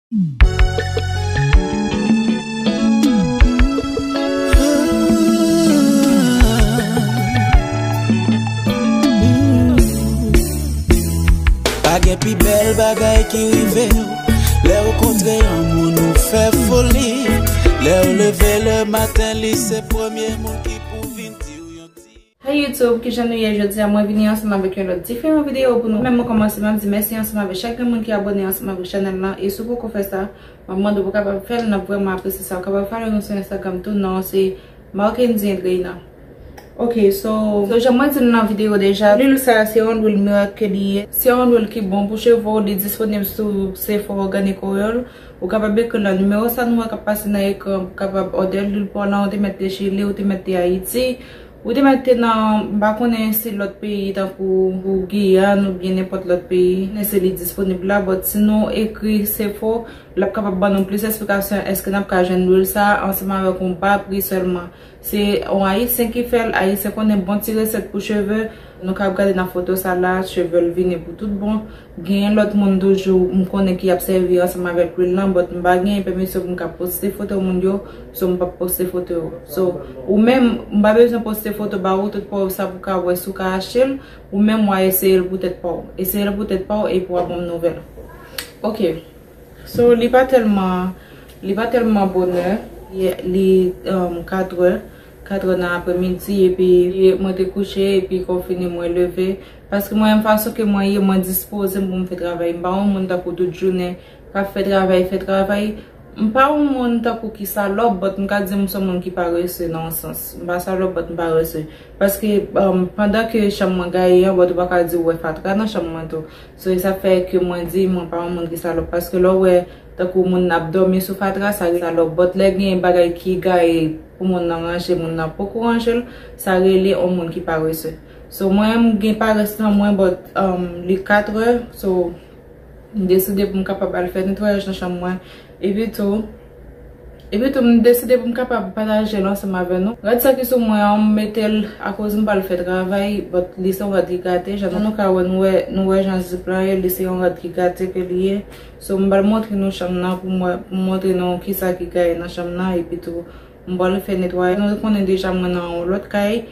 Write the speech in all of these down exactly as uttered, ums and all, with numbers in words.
Pa gen pi bèl bagay ki rive w. Lè w kontre yon moun ou fè foli. Lè w leve le maten li se premye moun ki pou vin di w yon ti. Hey YouTube, kijan nou ye jodi a? Mwen vini ansanm avèk yon lòt diferan videyo pou nou. Menm mwen kòmanse, m ap di mèsi ansanm avèk chak grenn moun ki abòne ansanm avèk chanèl lan. E si w poko fè sa, m ap mande w pou w kapab fè l, n ap vrèman apresye sa. Ou kapab follow nou sou Instagram tou, non, se Marckendy Andreina. Ok, so, so jan mwen di nou nan videyo deja, lwil sa a se yon lwil mirak ke li ye. Se yon lwil ki bon pou cheve w, li disponib sou Sephora Organic Oil. Ou kapab ekri nan nimewo sa nou wè k ap pase nan ekran pou w kapab òdè lwil pa w lan, ou te mèt te Chili, ou te mèt te Ayiti, ou te mèt te nan, m pa konnen si lòt peyi tankou ou Giyàn oubyen nenpòt lòt peyi, men se li disponib la, but si nou ekri Sephora, l ap kapab ban nou plis esplikasyon èske n ap ka jwenn lwil sa a ansanm avèk yon ba pri sèlman. Se yon Ayisyen ki fè l, Ayisyen konnen bon ti resèt pou cheve. Nou ka ap gade nan foto sa la, cheve l vini pou tout bon. Gen lòt moun toujou m konnen ki ap sèvi ansanm avèk lwil lan, but m pa gen pèmisyon pou m ka poste foto moun yo, so m p ap poste foto yo. So, ou menm, m pa bezwen poste foto ba ou, tout pa w sa pou ka wè si w ka achte l, ou menm w a eseye l pou tèt pa w. Eseye l pou tèt pa w epi w a ban m nouvèl. Ok. So, li pa tèlman, li pa tèlman bonè. Li, li, um, katrè, katrè nan apremidi, epi mwen te kouche, epi konfini mwen leve. Paske mwen menm fason ke mwen ye, mwen dispoze m pou m fè travay. M pa yon moun tankou tout jounen k ap fè travay, fè travay. M pa yon moun tankou ki salòp, but m ka di m se yon moun ki parese nan yon sans. M pa salòp, but m parese. Paske, um, pandan ke chanm mwen gaye an, but ou pa ka di ou wè fatra nan chanm mwen tou. So, e sa fè ke mwen di, mwen pa yon moun ki salòp. Paske lè w wè, tankou moun nan ap dòmi sou fatra, sa rele salòp. But lè gen bagay ki gaye pou moun nan ranje, moun nan poko ranje l, sa rele yon moun ki parese. So, mwen, m gen parès nan mwen, but, um, li katrè. So, m deside pou m kapab al fè netwayaj nan chanm mwen. Epi tou, epi tou, m deside pou m kapab pataje l ansanm avè nou. Rad sa ki sou mwen an, m mete l akoz m pral fè travay, but li se yon rad ki gate. Jan nou ka wè, nou wè, nou wè jan zip lan ye, li se yon rad ki gate ke li ye. So, m pral montre nou chanm nan pou mwen, pou m montre nou kisa ki gaye nan chanm nan, epi tou, m pral fè netwayaj. Nou konnen deja mwen nan yon lòt kay.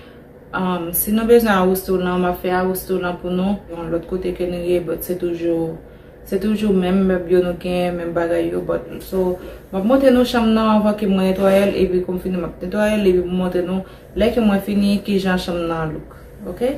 Um, si nou bezwen arous tou lan, m ap fè arous tou lan pou nou. Yon lòt kote ke nou ye, but se toujou, se toujou menm mèb yo nou genyen, menm bagay yo, but so, m ap montre nou chanm nan anvan ke mwen netwaye l, epi konfini m ap netwaye l, epi pou montre nou lè ke mwen fini, kijan chanm nan look. Ok?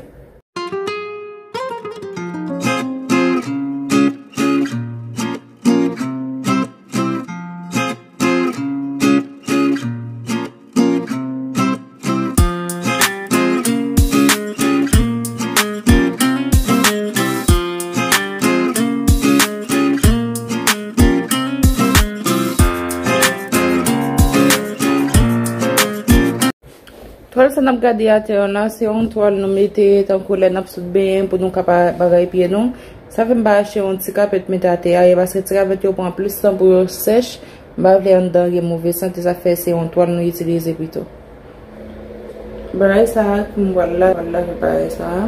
Twal sa n ap gade atè an la, se yon twal nou mete tankou lè n ap sot benyen pou nou ka pa bagay pye nou. Sa fè m pa achte yon ti kapèt mete atè a, e paske ti kapèt yo pran plis tan pou yo sèch. M pa vle anndan gen move sante, sa fè se yon twal nou itilize pito. Bagay sa a ki m pral la, pral lave bagay sa a.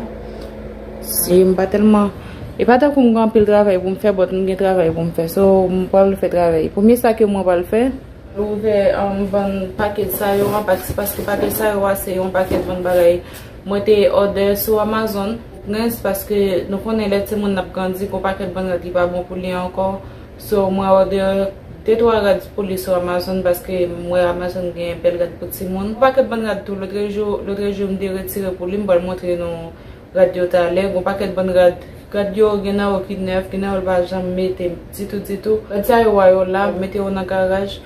E m pa tèlman, e pa tankou m gen anpil travay pou m fè, but m gen travay pou m fè. So, m pral fè travay. Premye sa ke mwen pral fè, ouvè, um, bann pakèt sa yo an, pas-, paske pakèt sa yo a se yon pakèt bann bagay mwen te òdè sou Amazon. Prens, paske nou konnen lè timoun ap grandi, gon pakèt bann rad ki pa bon pou li ankò. So, mwen òdè de twa rad pou li sou Amazon, paske m wè Amazon gen bèl rad pou timoun. Pakèt bann rad tou, lòtrejou, lòtrejou m te retire pou li, m pral montre nou rad yo talè. Gon pakèt bann rad, rad yo gen nan yo ki nèf, gen nan yo l pa janm mete ditou, ditou. Rad sa yo a yo la, mete yo nan garaj.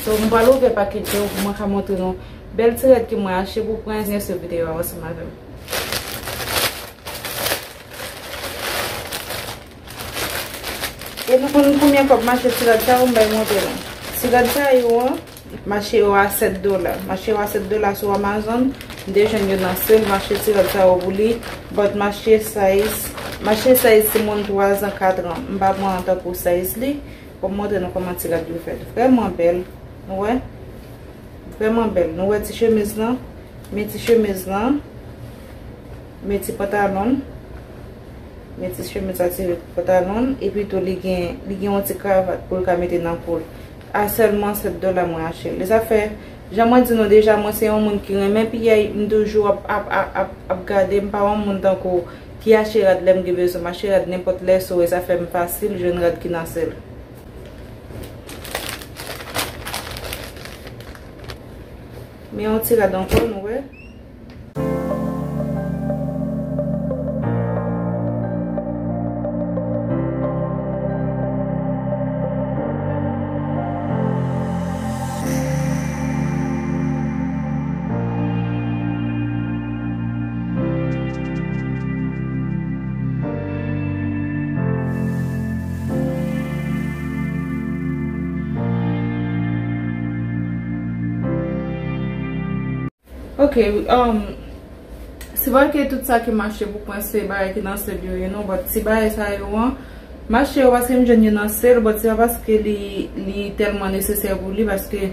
So, m pral ouvè pakèt yo pou mwen ka montre nou bèl ti rad ke mwen achte pou prens. Byen swiv videyo a ansanm avè m. E nou konn konbyen kòb mache ti rad sa yo, m bay montre nou. Ti rad sa yo an, mache yo a sèt dola. Mache yo a sèt dola sou Amazon. M te jwenn yo nan sale, m achte ti rad sa yo pou li. But mache size, mache size timoun twa zan, kat an. M pa pran tankou size li. Pou m montre nou kòman ti rad yo fèt. Vrèman bèl. Nou wè? Vrèman bèl. Nou wè ti chemiz lan? Men ti chemiz lan. Men ti pantalon. Mete chemiz atire pou pantalon l, epi tou li gen, li gen yon ti kravat pou l ka mete nan kou l. A sèlman sèt dola mwen achte l. E sa fè, jan mwen di nou deja, mwen se yon moun ki renmen piyay, m toujou ap, ap, ap, ap, ap gade, m pa yon moun tankou ki achte rad lè m gen bezwen, m achte rad nenpòt lè, so e sa fè m fasil jwenn rad ki nan sèl. Men yon ti rad ankò, nou wè. Ok, um, se pa ke tout sa ke m achte pou Prince se bagay ki nan sèl yo ye non, but ti bagay sa yo an, m achte yo paske m jwenn yo nan sèl, but se pa paske li, li tèlman nesesè pou li, paske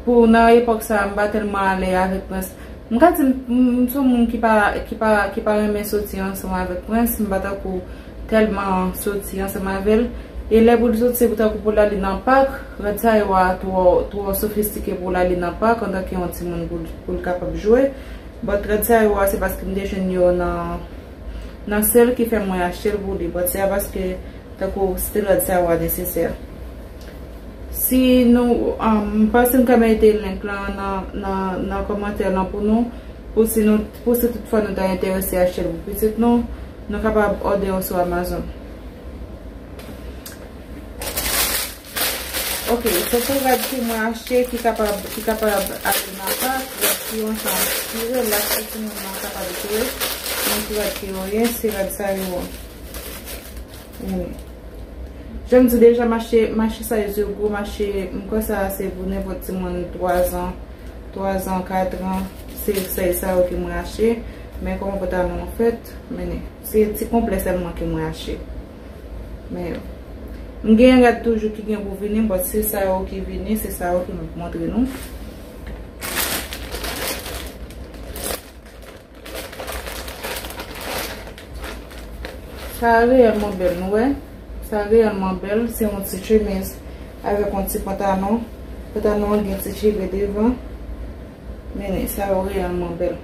pou nan epòk sa a, m pa tèlman alè avèk Prince. M ka di m, m, m se yon moun ki pa, ki pa, ki pa renmen soti ansanm avèk Prince, m pa tankou tèlman soti ansanm avè l. E lè pou l soti, se pou tankou pou l ale nan pak, rad sa yo a twò, twò sofistike pou l ale nan pak antanke yon timoun pou, pou l kapab jwe. But rad sa yo a, se paske m te jwenn yo nan, nan sèl ki fè mwen achte l pou li. But se pa paske tankou se te rad sa yo a nesesè. Si nou, um, m panse m ka mete link lan nan, nan, nan kòmantè lan pou nou, pou si nou, pou si toutfwa nou ta enterese achte l pou pitit nou, nou kapab òdè yo sou Amazon. Ok, so se rad ke mwen achte ki kapab, ki kapab ale nan pak, rad ki yon jan ki relaks pou timoun nan kapab jwe, men ki rad ki yo ye, se rad sa yo. Jan m di deja, mache, mache sa yo gwo, mache, m kwè sa se pou nenpòt timoun twa zan, twa zan, kat an, se sèy sa yo ke mwen achte. Men kòman pantalon an fèt, men se ti konplè sèlman ke mwen achte. Men yo. M gen rad toujou ki gen pou vini, but se sa yo ki vini, se sa yo ke m ap montre nou. Sa reyèlman bèl, nou wè? Sa reyèlman bèl. Se yon ti chemiz avèk yon ti pantalon. Pantalon an gen ti cheve devan. Men sa yo reyèlman bèl.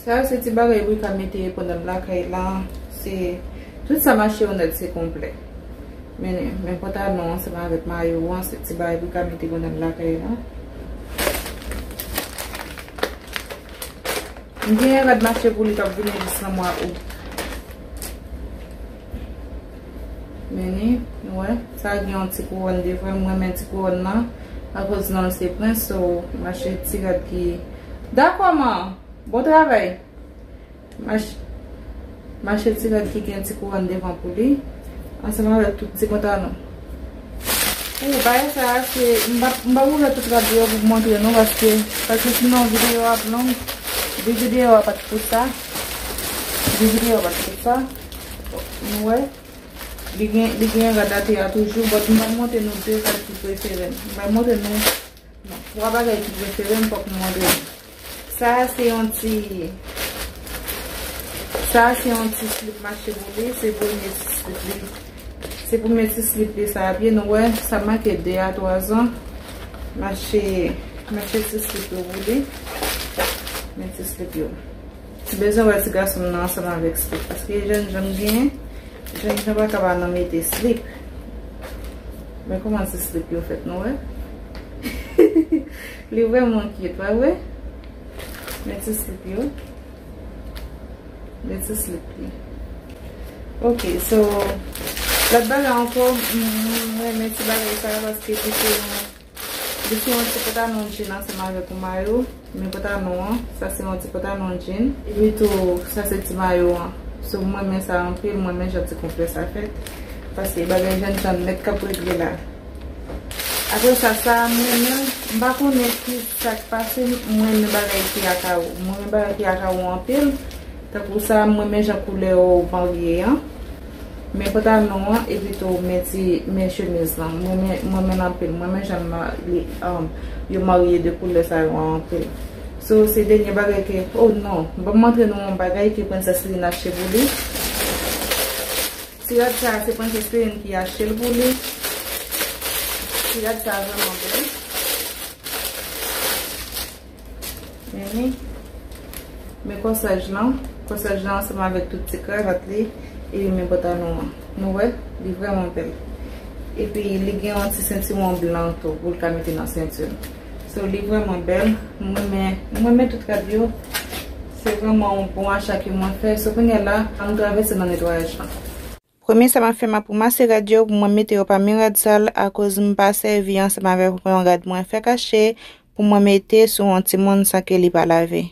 Sa yo se ti bagay pou l ka mete pandan l lakay la. Se tout sa mache yo nèt, se konplè. Men, men pantalon ansanm avèk mayo an, se ti bagay pou l ka mete pandan l lakay la. M gen rad mache pou li k ap vini jis nan mwa out. Men ni, nou wè, sa gen yon ti kouwòn devan, m renmen ti kouwòn nan, akoz non l se Prince, so m achte ti rad ki, dakò man, bon travay. M ach-, m achte ti rad ki gen ti kouwòn devan pou li, ansanm avèk tout ti pantalon. Pou bagay sa a, se, m p ap, m p ap ouvè tout rad yo pou m montre nou, paske, paske sinon videyo a ap long, vi videyo a pa t pou sa, vi videyo a pa t pou sa, nou wè. Li gen, li gen rad atè a toujou, but m pral montre nou de rad ki prefere m. M pral montre nou, non, twa bagay ki prefere m, fòk m montre nou. Sa a se yon ti, sa a se yon ti slip mache pou li, se premye ti slip li. Se premye ti slip li sa ap ye, nou wè, sa make de a twa zan. Mache, mache ti slip yo pou li. Men ti slip yo. M bezwen wè ti gason m nan ansanm avèk slip, paske jènjan m genyen, jènjan pa ka pa nan mete slip. Men kòman ti slip yo fèt, nou wè? Li vrèman cute, pa vre? Men ti slip yo. Men ti slip li. Ok, so, lòt bagay ankò, m, m renmen ti bagay sa yo paske li se yon Li se yon ti pantalon jean ansanm avèk yon mayo. Men pantalon an, sa se yon ti pantalon jean. Epi tou, sa se ti mayo an. So, m renmen sa anpil, m renmen jan ti konplè sa fèt. Paske bagay jènjan nèt k ap regle la. Apre sa, sa a, m renmen, m pa konnen ki sa k pase, m renmen bagay ki a kawo. M renmen bagay ki a kawo anpil. Tankou sa a, m renmen jan koulè yo varye an. Men pantalon an, epi tou men ti, men chemiz lan. Mwen renmen, mwen renmen l anpil. Mwen renmen jan l ma-, li, um, yo marye de koulè sa yo anpil. So, se dènye bagay ke, oh non, ban m montre nou yon bagay ke Princess Lynn achte pou li. Ti rad sa a, se Princess Lynn ki achte l pou li. Ti rad sa a vrèman bèl. Men, men kòsaj lan, kòsaj lan ansanm avèk tout ti kravat li, epi men pantalon an. Nou wè, li vrèman bèl. Epi li gen yon ti sentiwon blan tou pou l ka mete nan senti l. So, li vrèman bèl. Mwen renmen, mwen renmen tout rad yo. Se vrèman yon bon acha ke mwen fè. So, kounye a la, ann travèse nan netwayaj lan. Premye sa m ap fè, m ap ranmase rad yo pou mwen mete yo pami rad sal, akoz m pa sèvi ansanm avèk yon rad mwen fèk achte pou mwen mete sou yon timoun san ke li pa lave.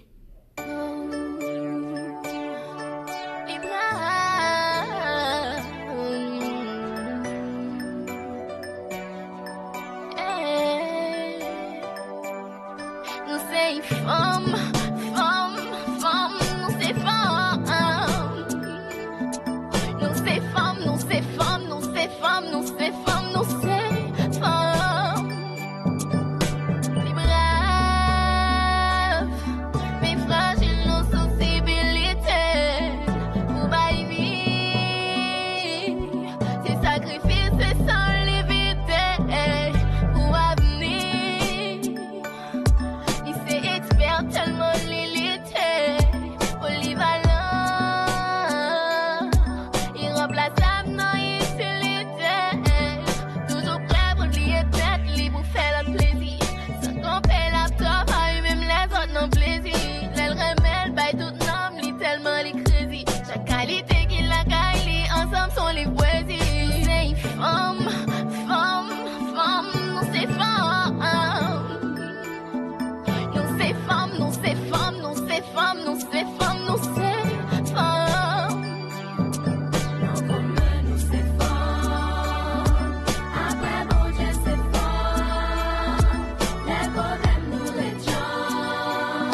Nou se fanm, fanm, fanm, nou se fanm. Nou se fanm, nou se fanm, nou se fanm, nou se fanm, nou se fanm. Li brav, men frajil, nou sansibilite pou bay vi. Se sakrifis, se san li vide pou avni. Li se ekspè tèlman li lite, polivalan, iranplasab nan itilite. Toujou prè pou l bliye tèt li pou fè lòt plezi. San kanpe l ap travay menm lè zòt nan plezi. Lè l renmen l bay tout nanm li tèlman li krezi. Chak kalite ki lakay li ansanm s on liv pwezi. Nou se fanm, fanm, fanm, nou se fanm. Nou se fanm, nou se fanm, nou se fanm, nou se fanm, nou se fanm. Nan kòmè nou se fanm. Apre Bondye se fanm. Lè pwoblèm nou ret djanm.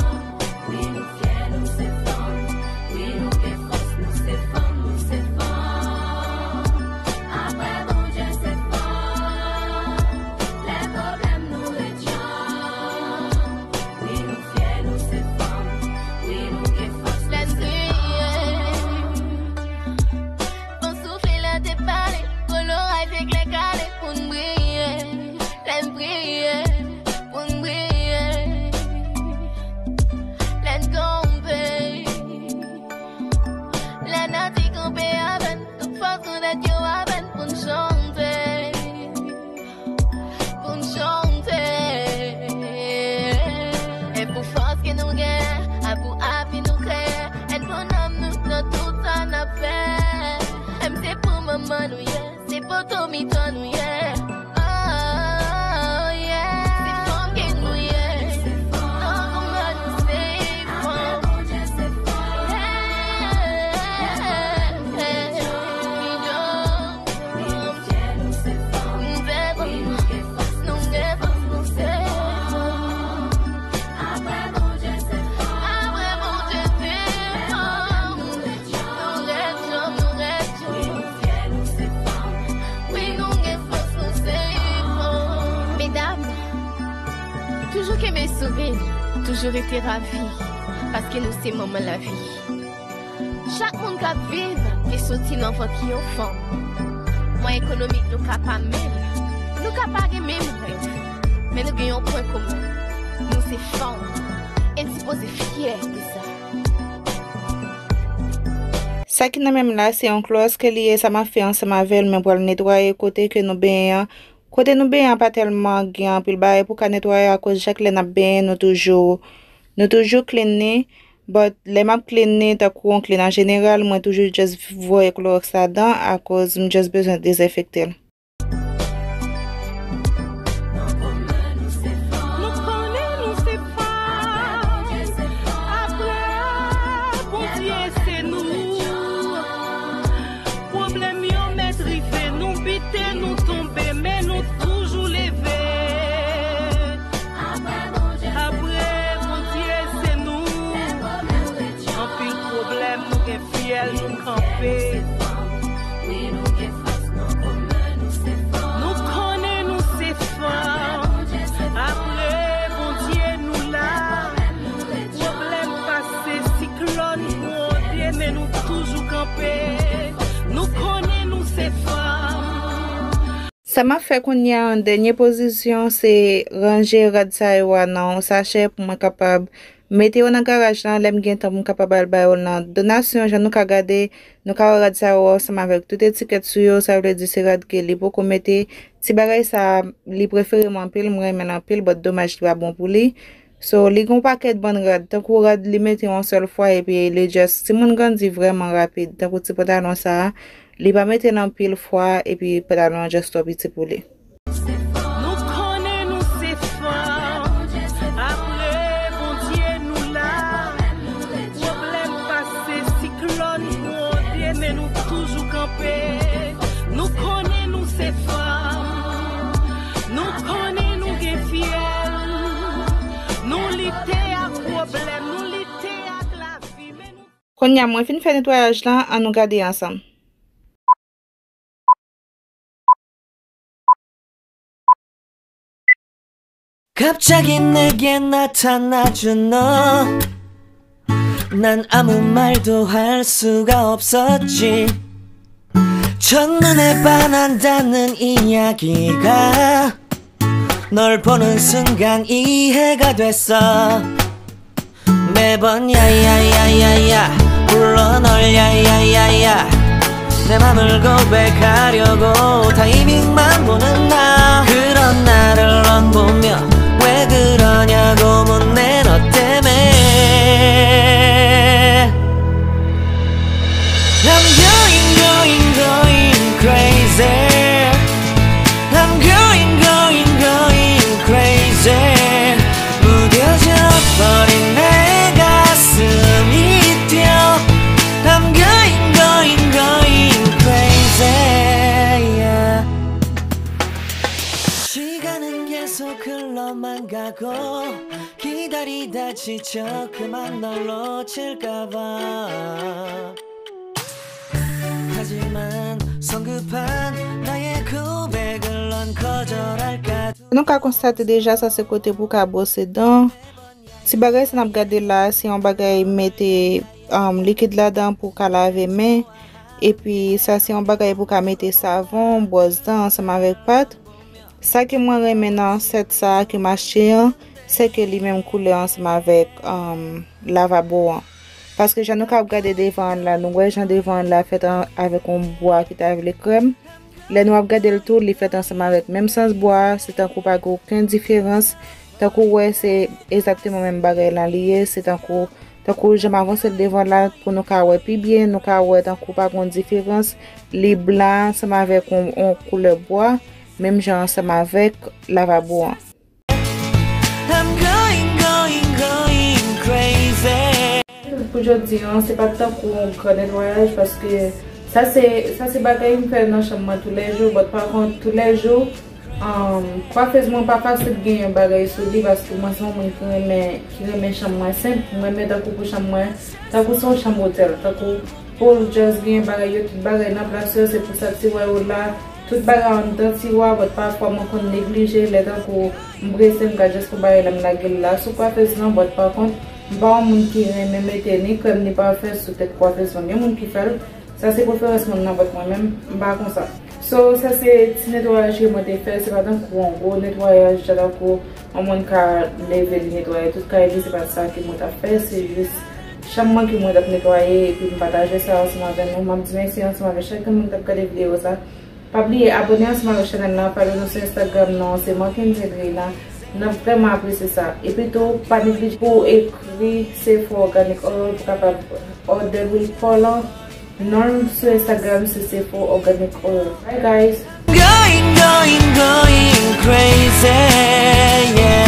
Wi, nou fyè, nou se fanm. Wi, nou gen fòs, nou se fanm, nou se fanm. Apre Bondye se fanm. Lè pwoblèm nou ret djanm. Wi, nou fyè, nou se fanm. Wi, nou gen fòs, nou se fanm. Lè n kriye, fò soufle lè te pale, koloray fè klè kale pou n briye. Lè n priye, pou n briye. Lè n kanpe, lanati kanpe avè n, tout fòs nou tèt yo avè n pou n chante. Pou n chante. E pou fòs ke nou gen, a pou avi nou kreye, e pou nanm nou nan tout sa n ap fè. Menm se pou manman nou ye, se poto mitan nou ye. Oh, yeah. Se fanm ke nou ye. Nan kòmè nou se fanm. Medam, toujou kenbe souri, toujou rete ravi, paske nou se manman lavi. Chak moun k ap viv te soti nan vant yon fanm. Mwayen ekonomik nou ka pa menm, nou ka pa gen menm rèv, men nou gen yon pwen komen. Nou se fanm, e n sipoze fyè de sa. Sa ki nan men m la, se yon klowòs ke li ye, sa m ap fè ansanm avè l, mwen pral netwaye kote ke nou benyen an. Kote nou benyen an pa tèlman gen anpil bagay pou ka netwaye akoz chak lè n ap benyen, nou toujou, nou toujou clean ni. But lè m ap clean ni, tankou on clean an jeneral, mwen toujou just voye klowòks ladan akoz m just bezwen dezenfekte l. Nou konnen nou se fanm. Apre Bondye se nou. Pwoblèm yo mèt rive, nou bite, nou tonbe, men nou toujou leve. Apre Bondye se nou. Anpil pwoblèm, nou gen fyèl, nou kanpe. M ap fè kounye a an dènye pozisyon, se ranje rad sa yo a nan yon sachè pou mwen kapab mete yo nan garaj lan, lè m gen tan pou m kapab al ba yo l nan donasyon. Jan nou ka gade, nou ka wè rad sa yo ansanm avèk tout etikèt sou yo, sa vle di se rad ke li poko mete. Ti bagay sa a, li prefere m anpil, m renmen l anpil, but domaj li pa bon pou li. So, li gen yon pakèt bann rad, tankou rad li mete yon sèl fwa epi li just, timoun grandi vrèman rapid, tankou ti pantalon sa a, li pa mete l anpil fwa epi pantalon an just twò piti pou li. Nou konnen nou se fanm, apre Bondye nou la. Pwoblèm pase, siklòn gwonde, men nou toujou kanpe. Nou konnen nou se fanm, nou konnen nou gen fyèl. Nou lite ak pwoblèm, nou lite ak lavi, men nou Kounye a mwen fin fè netwayaj lan, ann nou gade ansanm. 갑자기 내게 나타나준 너. 난 아무 말도 할 수가 없었지. 첫눈에 반한다는 이야기가 널 보는 순간 이해가 됐어. 매번 야야야야야 불러 널. 야야야야 내 맘을 고백하려고 타이밍만 보는 나. 그런 나를 넌 보며 왜 그러냐고 묻네. 너 때문에 I'm going going going crazy. I'm going going going crazy. 무뎌져 버린 내 가슴이 뛰어. I'm going going going crazy, yeah. 시간은 계속 흘러만 가고 기다리다 지쳐 그만 널 놓칠까봐. 하지만 성급한 나의 고백을 넌 거절할까. Nou ka konstate deja sa se kote pou ka bwose dan. Ti bagay sa n ap gade la, se yon bagay mete, um, likid ladan pou ka lave men. Epi sa se yon bagay pou ka mete savon, bwòs dan ansanm avèk pat. Sa ke mwen renmen nan sèt sa a ke m achte an, se ke li menm koulè ansanm avèk, um, lavabo an. Paske jan nou ka ap gade devan an la, nou wè jan devan an la fèt an, avèk yon bwa ki ta vle krèm. Lè nou ap gade l tou, li fèt ansanm avèk menm sans bwa a, se tankou pa gen okenn diferans. Tankou w wè, se egzakteman menm bagay lan li ye, se tankou, tankou jan m avanse l devan la, pou nou ka wè pi byen, nou ka wè tankou pa gen yon diferans. Li blan ansanm avèk yon, yon koulè bwa, menm jan ansanm avèk lavabo an. I'm going, going, going crazy. Pou jodi an, se pa t tankou yon gran netwayaj, paske sa se, sa se bagay m fè nan chanm mwen toulèjou, but pa kont toulèjou, um, kwafèz mwen pa fasil gen yon bagay sou li, paske mwen se yon moun ki renmen, ki renmen chanm mwen senp, mwen renmen tankou pou chanm mwen, tankou se yon chanm otèl, tankou pou l just gen bagay yo, tout bagay nan plas yo, se pou sa tiwa yo la, tout bagay anndan tiwa, but pafwa mwen konn neglije, lè tankou m prese, m ka just pran bagay la, m lage l la sou kwafèz lan, but pa kont, m pa yon moun ki renmen mete ni krèm ni pafen sou tèt kwafèz lan. Gen moun ki fè l, sa se preferans moun nan, but mwen menm, m pa konsa. So, sa se ti netwayaj ke mwen te fè, se pa tankou yon gwo netwayaj, jan tankou yon moun ka leve li netwaye tout kay li, se pa t sa ke mwen t ap fè, se jis chanm mwen ke mwen t ap netwaye, epi m pataje sa ansanm avè nou. M ap di mèsi ansanm avè chak moun k ap gade videyo sa. Pa bliye abòne ansanm avè chanèl la, follow nou sou Instagram nan, se Marckendy Andrina. N ap vrèman apresye sa. Epi tou, pa neglije pou ekri Sephora Organic Oil pou kapab òdè lwil pa w lan. Non l sou Instagram se Sephora Organic Oil. Bye guys! Going, going, going crazy, yeah.